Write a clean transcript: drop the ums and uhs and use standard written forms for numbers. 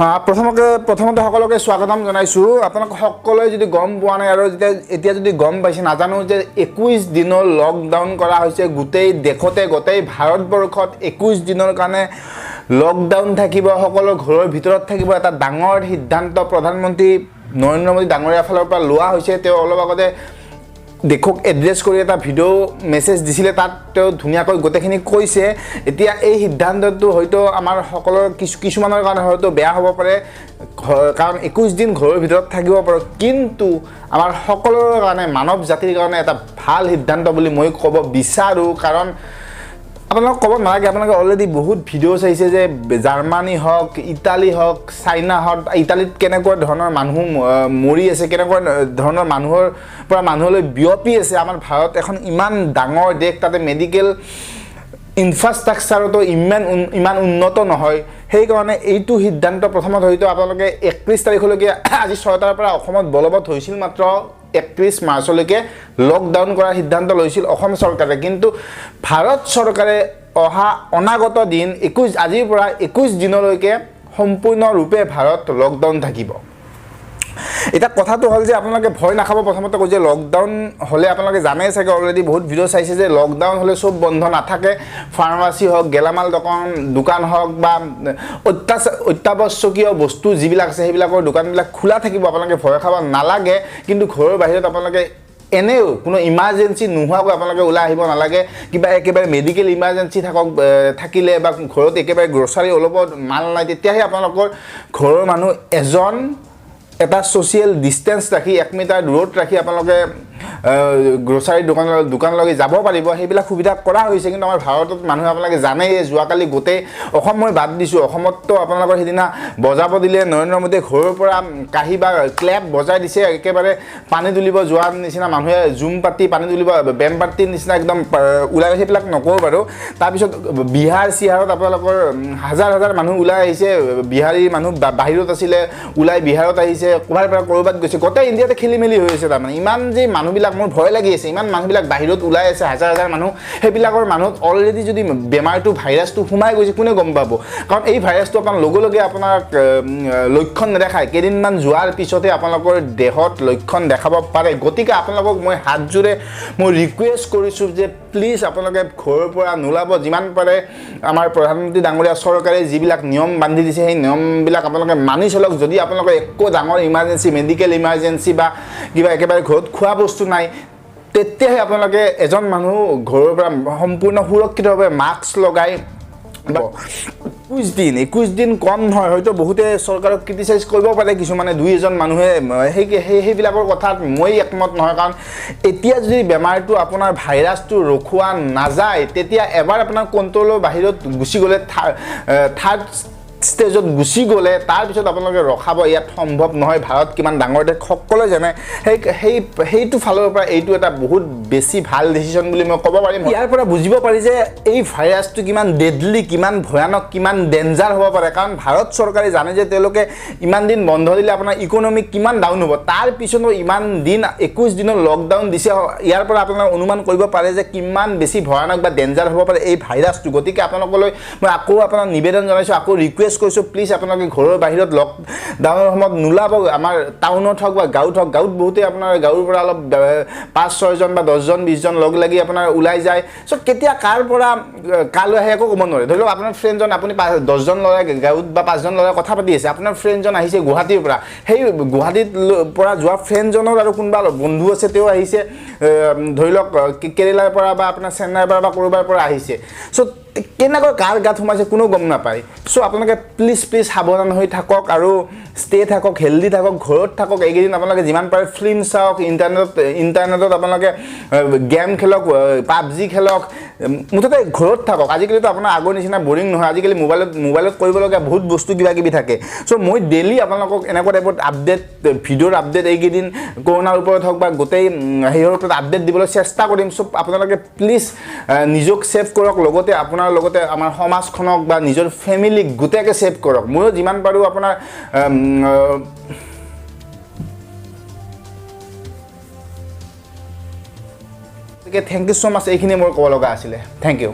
প্ৰথমতে সকলোকে স্বাগতম জনাইছোঁ। আপোনালোক সকলোৱে যদি গম পোৱা নাই আৰু এতিয়া যদি গম পাইছে, নাজানো যে 21 দিনৰ লকডাউন কৰা হৈছে গোটেই দেশতে, গোটেই ভাৰতবৰ্ষত 21 দিনৰ কাৰণে লকডাউন থাকিব, সকলো ঘৰৰ ভিতৰত থাকিব। এটা ডাঙৰ সিদ্ধান্ত প্ৰধানমন্ত্ৰী নৰেন্দ্ৰ মোদী ডাঙৰীয়াৰ ফালৰ পৰা লোৱা হৈছে। তেওঁ অলপ আগতে দেশক এড্ৰেছ কৰি এটা ভিডিঅ' মেছেজ দিছিলে, তাত তেওঁ ধুনীয়াকৈ গোটেইখিনি কৈছে। এতিয়া এই সিদ্ধান্তটো হয়তো আমাৰ সকলৰ কিছুমানৰ কাৰণে হয়তো বেয়া হ'ব পাৰে, কাৰণ 21 দিন ঘৰৰ ভিতৰত থাকিব পাৰে, কিন্তু আমাৰ সকলোৰে কাৰণে, মানৱ জাতিৰ কাৰণে এটা ভাল সিদ্ধান্ত বুলি মই ক'ব বিচাৰোঁ। কাৰণ আপোনালোক ক'ব নালাগে, আপোনালোকে অলৰেডি বহুত ভিডিঅ' চাইছে যে জাৰ্মানী হওক, ইটালী হওক, চাইনা হওক, ইটালীত কেনেকুৱা ধৰণৰ মানুহ মৰি আছে, কেনেকুৱা ধৰণৰ মানুহৰ পৰা মানুহলৈ বিয়পি আছে। আমাৰ ভাৰত এখন ইমান ডাঙৰ দেশ, তাতে মেডিকেল ইনফ্ৰাষ্ট্ৰাকচাৰতো ইমান উন্নত নহয়। সেইকাৰণে এইটো সিদ্ধান্ত প্ৰথমত হয়তো আপোনালোকে 31 তাৰিখলৈকে, আজি 6টাৰ পৰা অসমত বলবৎ হৈছিল, মাত্ৰ 31 মাৰ্চলৈকে লকডাউন কৰাৰ সিদ্ধান্ত লৈছিল অসম চৰকাৰে। কিন্তু ভাৰত চৰকাৰে অহা অনাগত দিন আজিৰ পৰা 21 দিনলৈকে সম্পূৰ্ণৰূপে ভাৰত লকডাউন থাকিব। এতিয়া কথাটো হ'ল যে আপোনালোকে ভয় নাখাব। প্ৰথমতে কৈ যে লকডাউন হ'লে আপোনালোকে জানেই চাগে, অলৰেডি বহুত ভিডিঅ' চাইছে যে লকডাউন হ'লে চব বন্ধ নাথাকে। ফাৰ্মাচী হওক, গেলামাল দোকান হওক বা অত্যাৱশ্যকীয় বস্তু যিবিলাক আছে সেইবিলাকৰ দোকানবিলাক খোলা থাকিব, আপোনালোকে ভয় খাব নালাগে। কিন্তু ঘৰৰ বাহিৰত আপোনালোকে এনেও কোনো ইমাৰ্জেঞ্চি নোহোৱাকৈ আপোনালোকে ওলাই আহিব নালাগে। কিবা একেবাৰে মেডিকেল ইমাৰ্জেঞ্চি থাকিলে বা ঘৰত একেবাৰে গ্ৰ'চাৰী অলপো মাল নাই, তেতিয়াহে আপোনালোকৰ ঘৰৰ মানুহ এজন এটা ছ'চিয়েল ডিষ্টেঞ্চ ৰাখি 1 মিটাৰ দূৰত ৰাখি আপোনালোকে গ্ৰ'চাৰী দোকানলৈকে যাব পাৰিব। সেইবিলাক সুবিধা কৰা হৈছে। কিন্তু আমাৰ ভাৰতত মানুহে আপোনালোকে জানেই, যোৱাকালি গোটেই অসম মই বাদ দিছোঁ, অসমততো আপোনালোকৰ সেইদিনা বজাব দিলে নৰেন্দ্ৰ মোদীয়ে ঘৰৰ পৰা কাঁহী বা ক্লেপ বজাই দিছে, একেবাৰে পানী তুলিব যোৱাৰ নিচিনা মানুহে জুম পাতি পানী তুলিব, বেম পাতিৰ নিচিনা একদম ওলাই গৈছে। সেইবিলাক নকওঁ বাৰু। তাৰপিছত বিহাৰ চিহাৰত আপোনালোকৰ হাজাৰ হাজাৰ মানুহ ওলাই আহিছে, বিহাৰী মানুহ বাহিৰত আছিলে ওলাই বিহাৰত আহিছে, ক'ৰবাৰ পৰা ক'ৰবাত গৈছে, গোটেই ইণ্ডিয়াতে খেলি মেলি হৈ আছে। তাৰমানে ইমান যে মানুহবিলাক, মোৰ ভয় লাগি আছে, ইমান মানুহবিলাক বাহিৰত ওলাই আছে, হাজাৰ হাজাৰ মানুহ, সেইবিলাকৰ মানুহত অলৰেডি যদি বেমাৰটো ভাইৰাছটো সোমাই গৈছে কোনে গম পাব? কাৰণ এই ভাইৰাছটো আপোনাৰ লগে লগে আপোনাক লক্ষণ নেদেখায়, কেইদিনমান যোৱাৰ পিছতে আপোনালোকৰ দেহত লক্ষণ দেখাব পাৰে। গতিকে আপোনালোকক মই হাতযোৰে মই ৰিকুৱেষ্ট কৰিছোঁ যে প্লিজ আপোনালোকে ঘৰৰ পৰা নোলাব। যিমান পাৰে আমাৰ প্ৰধানমন্ত্ৰী ডাঙৰীয়া চৰকাৰে যিবিলাক নিয়ম বান্ধি দিছে সেই নিয়মবিলাক আপোনালোকে মানি চলক। যদি আপোনালোকৰ একো ডাঙৰ ইমাৰ্জেঞ্চি, মেডিকেল ইমাৰ্জেঞ্চি বা কিবা একেবাৰে ঘৰত খোৱা বস্তু নাই, তেতিয়াহে আপোনালোকে এজন মানুহ ঘৰৰ পৰা সম্পূৰ্ণ সুৰক্ষিতভাৱে মাস্ক লগাই 21 দিন কম নহয়। হয়তো বহুতে চৰকাৰক ক্ৰিটিচাইজ কৰিব পাৰে, কিছুমানে দুই এজন মানুহে সেইবিলাকৰ কথাত মই একমত নহয়। কাৰণ এতিয়া যদি বেমাৰটো আপোনাৰ ভাইৰাছটো ৰখোৱা নাযায়, তেতিয়া এবাৰ আপোনাৰ কণ্ট্ৰলৰ বাহিৰত গুচি গ'লে, থাৰ্ড ষ্টেজত গুচি গ'লে তাৰপিছত আপোনালোকে ৰখাব ইয়াত সম্ভৱ নহয়। ভাৰত কিমান ডাঙৰ দেশ সকলোৱে জানে। সেইটো ফালৰ পৰা এইটো এটা বহুত বেছি ভাল ডিচিশ্যন বুলি মই ক'ব পাৰিম। ইয়াৰ পৰা বুজিব পাৰি যে এই ভাইৰাছটো কিমান ডেডলি, কিমান ভয়ানক, কিমান ডেঞ্জাৰ হ'ব পাৰে। কাৰণ ভাৰত চৰকাৰে জানে যে তেওঁলোকে ইমান দিন বন্ধ দিলে আপোনাৰ ইকনমি কিমান ডাউন হ'ব, তাৰ পিছতো ইমান দিন 21 দিনৰ লকডাউন দিছে। ইয়াৰ পৰা আপোনালোকে অনুমান কৰিব পাৰে যে কিমান বেছি ভয়ানক বা ডেঞ্জাৰ হ'ব পাৰে এই ভাইৰাছটো। গতিকে আপোনালোকলৈ মই আকৌ আপোনাক নিবেদন জনাইছোঁ, আকৌ ৰিকুৱেষ্ট কৰিছোঁ, প্লিজ আপোনালোকে ঘৰৰ বাহিৰত লকডাউনৰ সময়ত নোলাব। আমাৰ টাউনত হওক বা গাঁৱত হওক, গাঁৱত বহুতে আপোনাৰ গাঁৱৰ পৰা অলপ 5-6জন বা 10জন 20জন লগ লাগি আপোনাৰ ওলাই যায়। চ' কেতিয়া কাৰ পৰা কালৈ আহে একো ক'ব নোৱাৰে। ধৰি লওক আপোনাৰ ফ্ৰেণ্ডজন, আপুনি 10জন ল'ৰাই গাঁৱত বা 5জন ল'ৰাই কথা পাতি আছে, আপোনাৰ ফ্ৰেণ্ডজন আহিছে গুৱাহাটীৰ পৰা, সেই গুৱাহাটীত পৰা যোৱা ফ্ৰেণ্ডজনৰ আৰু কোনোবা বন্ধু আছে, তেওঁ আহিছে ধৰি লওক কেৰেলাৰ পৰা বা আপোনাৰ চেন্নাইৰ পৰা বা ক'ৰবাৰ পৰা আহিছে। চ' কেনেকৈ কাৰ গাত সোমাইছে কোনো গম নাপায়। চ' আপোনালোকে প্লিজ প্লিজ সাৱধান হৈ থাকক আৰু ষ্টে থাকক, হেল্ডি থাকক, ঘৰত থাকক। এইকেইদিন আপোনালোকে যিমান পাৰে ফিল্ম চাওক, ইণ্টাৰনেটত আপোনালোকে গেম খেলক, পাবজি খেলক, মুঠতে ঘৰত থাকক। আজিকালিতো আপোনাৰ আগৰ নিচিনা বৰিং নহয়, আজিকালি মোবাইলত কৰিবলগীয়া বহুত বস্তু কিবা কিবি থাকে। চ' মই ডেইলি আপোনালোকক এনেকুৱা টাইপত আপডেট, ভিডিঅ'ৰ আপডেট এইকেইদিন কৰোণাৰ ওপৰত হওক বা গোটেই সেইৰ ওপৰত আপডেট দিবলৈ চেষ্টা কৰিম। চ' আপোনালোকে প্লিজ নিজক ছেভ কৰক, লগতে আপোনাৰ লগতে আমাৰ সমাজখনক বা নিজৰ ফেমিলিক গোটেইকে ছেভ কৰক। ময়ো যিমান পাৰোঁ আপোনাৰ thank you so মাছ, এইখিনি মোৰ ক'ব লগা আছিলে। Thank you.